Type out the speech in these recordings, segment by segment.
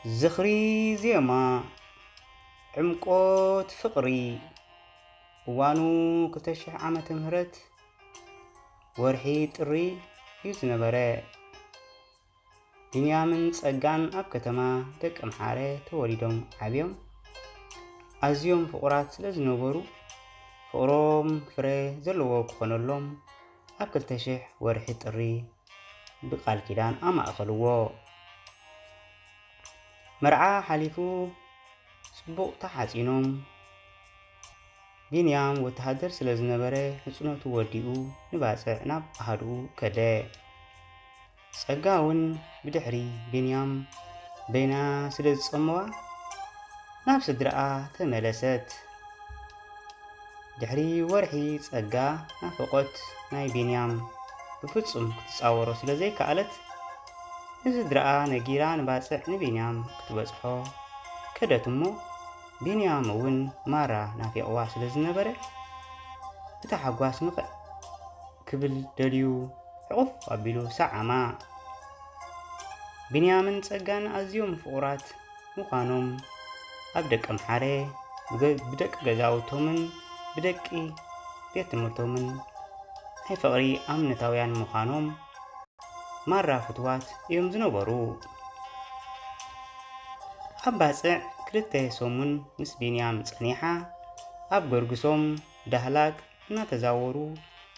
ዝኽሪ ዜማ ዕምቆት ፍቕሪ። እዋኑ ክልተ ሽሕ ዓመተ ምህረት ወርሒ ጥሪ እዩ ዝነበረ። ቢንያምን ጸጋን ኣብ ከተማ ደቀምሓረ ተወሊዶም ዓብዮም። ኣዝዮም ፍቑራት ስለ ዝነበሩ፣ ፍቕሮም ፍረ ዘለዎ ክኾነሎም ኣብ ክልተ ሽሕ ወርሒ ጥሪ ብቃል ኪዳን ኣማእኸልዎ። መርዓ ሓሊፉ ጽቡቕ ተሓጺኖም። ቢንያም ወተሃደር ስለ ዝነበረ፣ ሕጽኖቱ ወዲኡ ንባጽዕ ናብ ኣሃዱኡ ከደ። ጸጋ እውን ብድሕሪ ቢንያም በይና ስለ ዝጸመዋ፣ ናብ ስድራኣ ተመለሰት። ድሕሪ ወርሒ፣ ጸጋ ናፍቖት ናይ ቢንያም ብፍጹም ክትጻወሮ ስለ ዘይከኣለት፣ ንስድራኣ ነጊራ ንባጽዕ ንቢንያም ክትበጽሖ ከደት እሞ፣ ቢንያም እውን ማራ ናፊቕዋ ስለ ዝነበረ፣ ብታሓጓስ ንቕዕ ክብል ደልዩ ሕቑፍ ኣቢሉ ሰዓማ። ቢንያምን ጸጋን ኣዝዮም ፍቑራት ምዃኖም፣ ኣብ ደቀምሓረ ብገ-፣ ብደቂ ገዛውቶምን ብደቂ ቤት ትምህርቶምን ናይ ፍቕሪ እምነታውያን ምዃኖም፣ ማራ ፍትዋት እዮም ዝነበሩ። ኣብ ባጽዕ ክልተ ሰሙን ምስ ቢንያም ጸኒሓ፣ ኣብ ገርግሶም ዳህላክ እናተዛወሩ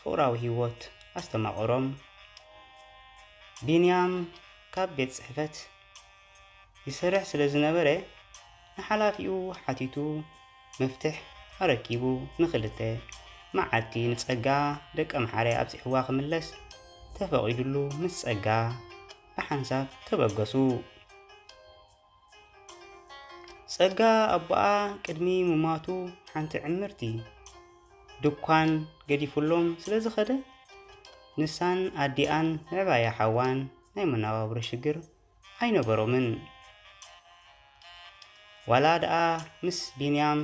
ፍቕራዊ ህይወት ኣስተማቐሮም። ቢንያም ካብ ቤት ጽሕፈት ይሰርሕ ስለ ዝነበረ፣ ንሓላፊኡ ሓቲቱ መፍትሕ ኣረኪቡ፣ ንኽልተ መዓልቲ ንጸጋ ደቀምሓረ ኣብጺሕዋ ክምለስ ተፈቒዱሉ፣ ምስ ጸጋ ብሓንሳብ ተበገሱ። ጸጋ ኣቦኣ ቅድሚ ምሟቱ ሓንቲ ዕምርቲ ድኳን ገዲፉሎም ስለ ዝኸደ፣ ንሳን ኣዲኣን ምዕባያ ሓዋን ናይ መነባብሮ ሽግር ኣይነበሮምን። ዋላ ደኣ ምስ ቢንያም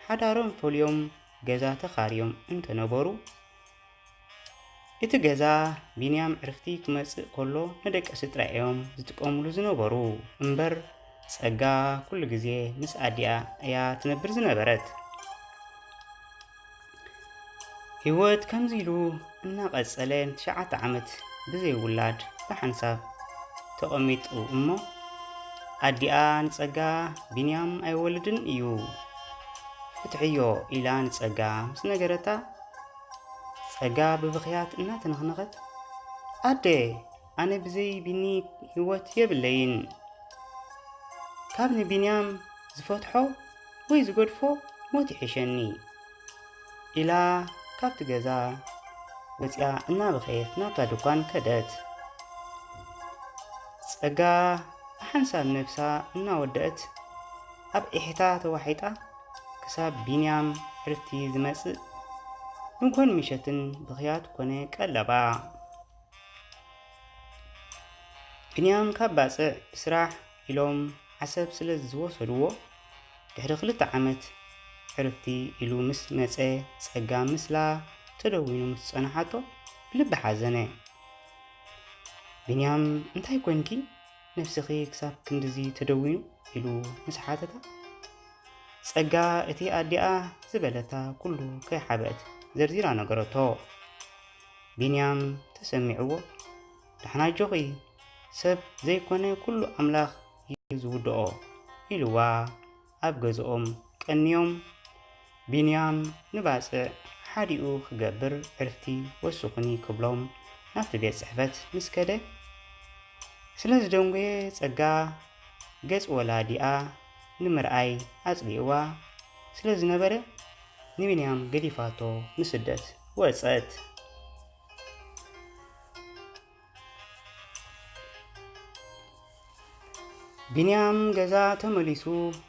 ሓዳሮም ፈልዮም ገዛ ተኻርዮም እንተነበሩ፣ እቲ ገዛ ቢንያም ዕርፍቲ ክመጽእ ከሎ ንደቀሲ ጥራይ እዮም ዝጥቀምሉ ዝነበሩ እምበር፣ ጸጋ ኩሉ ግዜ ምስ ኣዲኣ እያ ትነብር ዝነበረት። ህይወት ከምዚ ኢሉ እናቐጸለ፣ ንትሽዓተ ዓመት ብዘይ ውላድ ብሓንሳብ ተቐሚጡ እሞ፣ ኣዲኣ ንጸጋ፣ "ቢንያም ኣይወልድን እዩ፣ ፍትሕዮ" ኢላ ንጸጋ ምስ ነገረታ፣ ጸጋ ብብኽያት እናተነኽነኸት፣ "ኣደ፣ ኣነ ብዘይ ቢኒ ህይወት የብለይን። ካብ ንቢንያም ዝፈትሖ ወይ ዝገድፎ ሞት ይሕሸኒ" ኢላ ካብቲ ገዛ ወጺኣ እናበኸየት ናብታ ድኳን ከደት። ጸጋ ብሓንሳብ ነብሳ እናወደአት ኣብ ኢሕታ ተዋሒጣ ክሳብ ቢንያም ዕርፍቲ ዝመጽእ ንግሆን ምሸትን ብኽያት ኮነ ቀለባ። ቢንያም ካብ ባጽዕ ብስራሕ ኢሎም ዓሰብ ስለ ዝወሰድዎ፣ ድሕሪ ክልተ ዓመት ዕርፍቲ ኢሉ ምስ መጸ፣ ጸጋ ምስላ ተደዊኑ ምስ ጸንሓቶ ብልቢ ሓዘነ። "ቢንያም፣ እንታይ ኮንኪ? ነብስኺ ክሳብ ክንድዚ ተደዊኑ?" ኢሉ ምስ ሓተታ፣ ጸጋ እቲ ኣዲኣ ዝበለታ ኩሉ ከይሓበአት ዘርዚራ ነገረቶ። ቢንያም ተሰሚዕዎ፣ "ደሓን ኣጆኺ፣ ሰብ ዘይኮነ ኩሉ ኣምላኽ እዩ ዝውድኦ" ኢልዋ። ኣብ ገዝኦም ቀንዮም፣ ቢንያም ንባጽዕ ሓዲኡ ክገብር ዕርፍቲ ወስኹኒ ክብሎም ናብቲ ቤት ጽሕፈት ምስ ከደ፣ ስለ ዝደንጎየ ጸጋ ገጽ ወላዲኣ ንምርኣይ ኣጽሊእዋ ስለ ዝነበረ፣ ንቢንያም ገዲፋቶ ንስደት ወጸት። ቢንያም ገዛ ተመሊሱ፣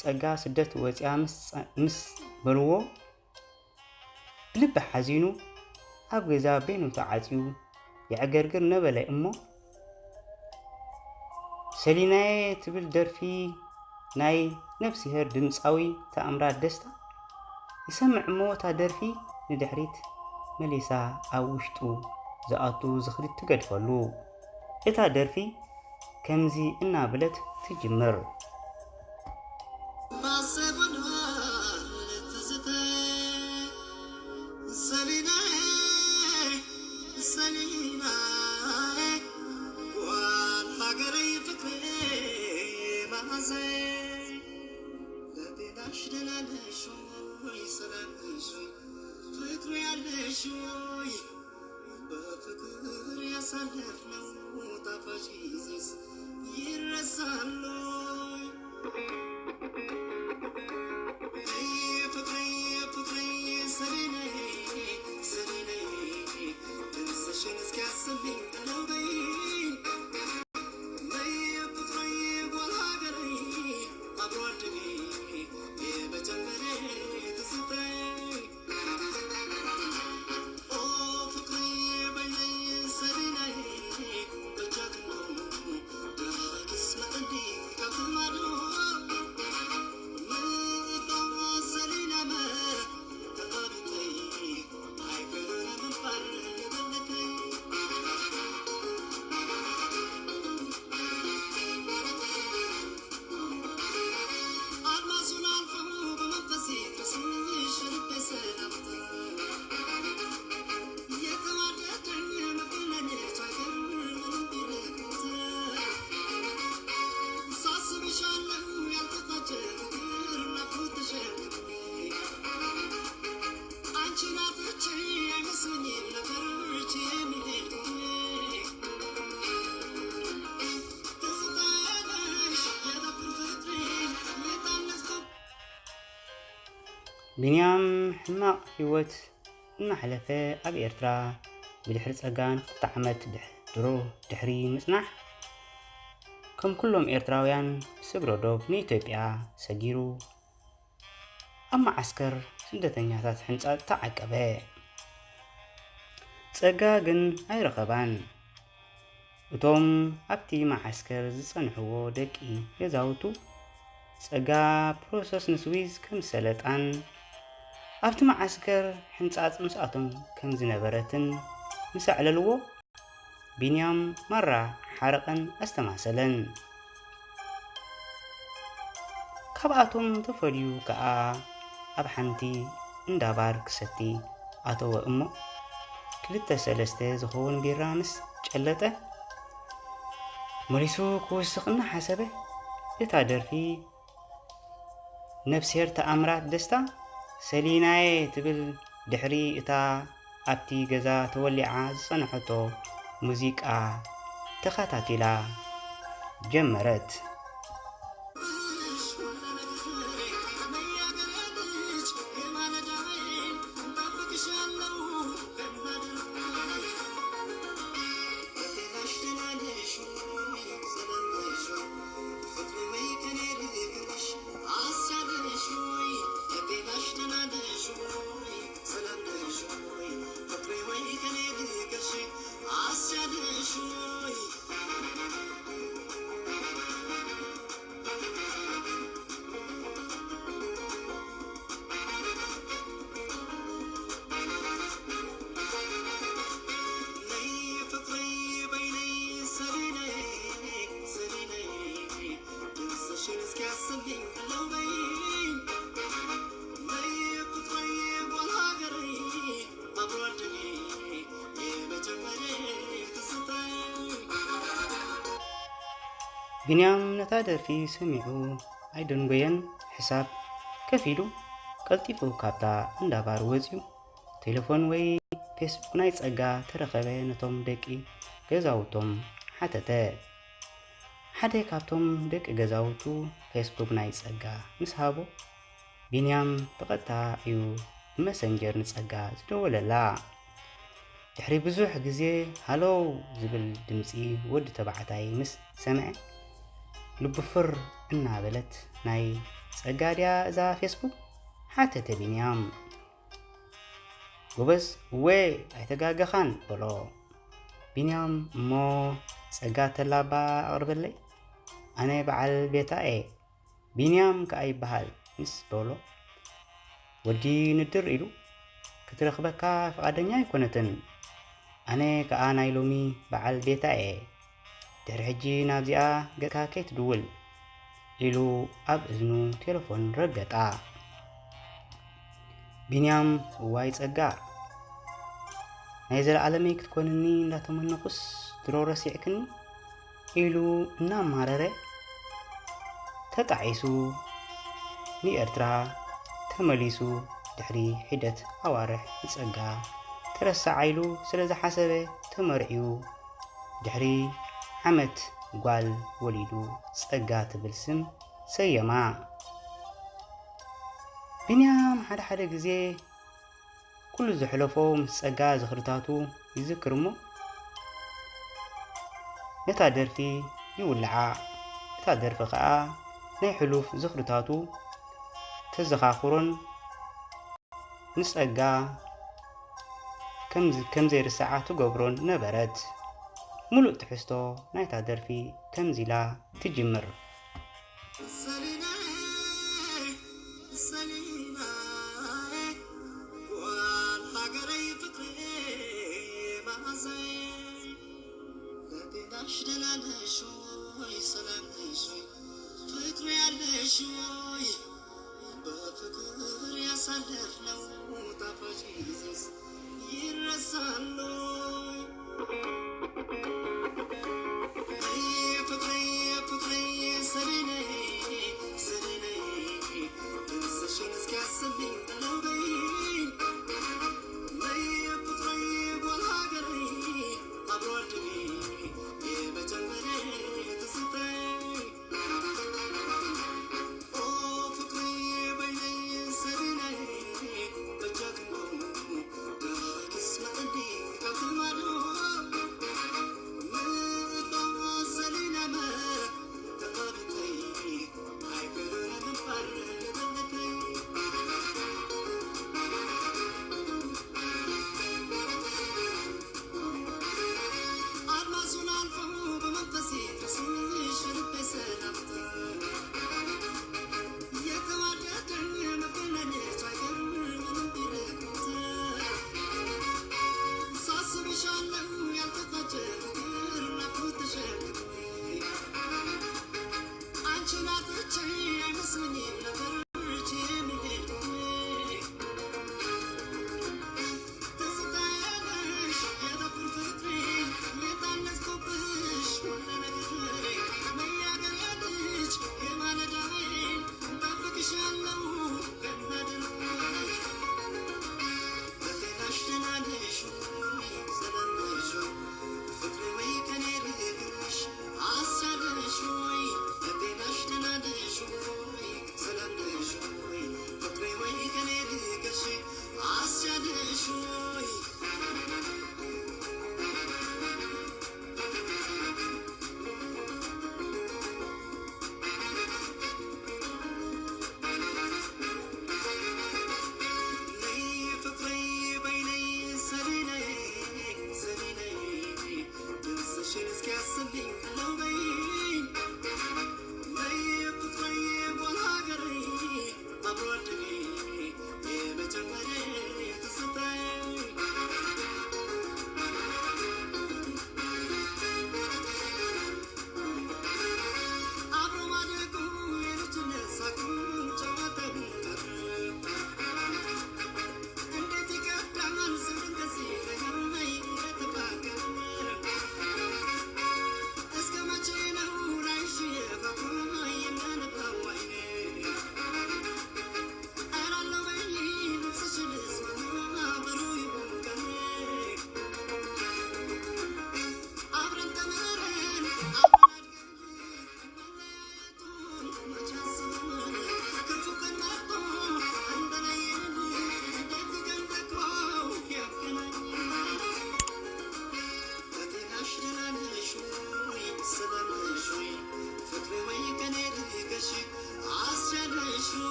ጸጋ ስደት ወጺኣ ምስ ጸ-፣ ምስ በልዎ፣ ብልቢ ሓዚኑ ኣብ ገዛ በይኑ ተዓጽዩ የዕገርግር ነበለ እሞ፣ ሰሊናየ ትብል ደርፊ ናይ ነፍስሄር ድምጻዊ ተኣምራት ደስታ ይሰምዕ እሞ፣ እታ ደርፊ ንድሕሪት መሊሳ ኣብ ውሽጡ ዝኣቱ ዝኽሪ ትገድፈሉ። እታ ደርፊ ከምዚ እናበለት ትጅምር። ለጤናሽ ደህና ነሽ ወይ? ሰላም ነሽ ወይ? ፍቅሩ ያለሽ ወይ? በፍቅር ያሳለፍነው ጣፋጭ ጊዜስ ይረሳል ወይ? ፍቅሬ፣ ፍቅሬ፣ ፍቅሬ፣ ሰሌናዬ፣ ሰሌናዬ፣ ድምፅሽን እስኪያሰማኝ በለው በይ። ቢንያም ሕማቕ ህይወት እናሕለፈ ኣብ ኤርትራ ብድሕሪ ጸጋ ንኽልተ ዓመት ድሮ ድሕሪ ምጽናሕ፣ ከም ኩሎም ኤርትራውያን ስግረ ዶብ ንኢትዮጵያ ሰጊሩ ኣብ መዓስከር ስደተኛታት ሕንጻጽ ተዓቀበ። ጸጋ ግን ኣይረኸባን። እቶም ኣብቲ መዓስከር ዝጸንሕዎ ደቂ ገዛውቱ፣ ጸጋ ፕሮሰስ ንስዊዝ ከም ዝሰለጣን ኣብቲ መዓስከር ሕንጻጽ ምስኣቶም ከም ዝነበረትን ምስ ኣዕለልዎ፣ ቢንያም ማራ ሓረቐን ኣስተማሰለን። ካብኣቶም ተፈልዩ ከኣ ኣብ ሓንቲ እንዳ ባር ክሰቲ ኣተወ እሞ፣ ክልተ ሰለስተ ዝኸውን ቢራ ምስ ጨለጠ፣ መሊሱ ክውስኽ እናሓሰበ፣ እታ ደርፊ ነፍስሄር ተኣምራት ደስታ ሰሊናየ ትብል ድሕሪ እታ ኣብቲ ገዛ ተወሊዓ ዝጸንሐቶ ሙዚቃ ተኸታቲላ ጀመረት። ቢንያም ነታ ደርፊ ሰሚዑ ኣይደንጎየን፣ ሕሳብ ከፊሉ ቀልጢፉ ካብታ እንዳ ባር ወጺኡ ቴሌፎን ወይ ፌስቡክ ናይ ጸጋ ተረኸበ፣ ነቶም ደቂ ገዛውቶም ሓተተ። ሓደ ካብቶም ደቂ ገዛውቱ ፌስቡክ ናይ ጸጋ ምስ ሃቦ፣ ቢንያም ብቐጥታ እዩ ብመሰንጀር ንጸጋ ዝደወለላ። ድሕሪ ብዙሕ ግዜ ሃሎው ዝብል ድምጺ ወዲ ተባዕታይ ምስ ሰምዐ፣ ልቡ ፍር እናበለት፣ ናይ ጸጋ ድያ እዛ ፌስቡክ? ሓተተ ቢንያም። ጎበዝ፣ እወ ኣይተጋገኻን በሎ ቢንያም። እሞ ጸጋ ተላባ ኣቕርበለይ፣ ኣነ በዓል ቤታ እየ። ቢንያም ከኣ ይበሃል ምስ በሎ፣ ወዲ ንድር ኢሉ ክትረኽበካ ፍቓደኛ ኣይኮነትን። ኣነ ከኣ ናይ ሎሚ በዓል ቤታ እየ። ድሕሪ ሕጂ ናብዚኣ ገጽካ ከይትድውል ኢሉ ኣብ እዝኑ ቴለፎን ረገጣ። ቢንያም፣ እዋይ ጸጋ፣ ናይ ዘለኣለመይ ክትኮንኒ እንዳተመነኹስ ድሮ ረሲዕክኒ ኢሉ እናማረረ ተጣዒሱ ንኤርትራ ተመሊሱ ድሕሪ ሒደት ኣዋርሕ ንጸጋ ተረሳዓ ኢሉ ስለ ዝሓሰበ ተመርዕዩ ድሕሪ ዓመት ጓል ወሊዱ ጸጋ ትብል ስም ሰየማ። ቢንያም ሓደ ሓደ ግዜ ኩሉ ዘሕለፎ ምስ ጸጋ ዝኽርታቱ ይዝክር እሞ ነታ ደርፊ ይውልዓ። እታ ደርፊ ኸኣ ናይ ሕሉፍ ዝኽርታቱ ተዘኻኽሮን ንጸጋ ከም ዘይርስዓ ትገብሮን ነበረት። ምሉእ ትሕዝቶ ናይታ ደርፊ ከምዚ ኢላ ትጅምር።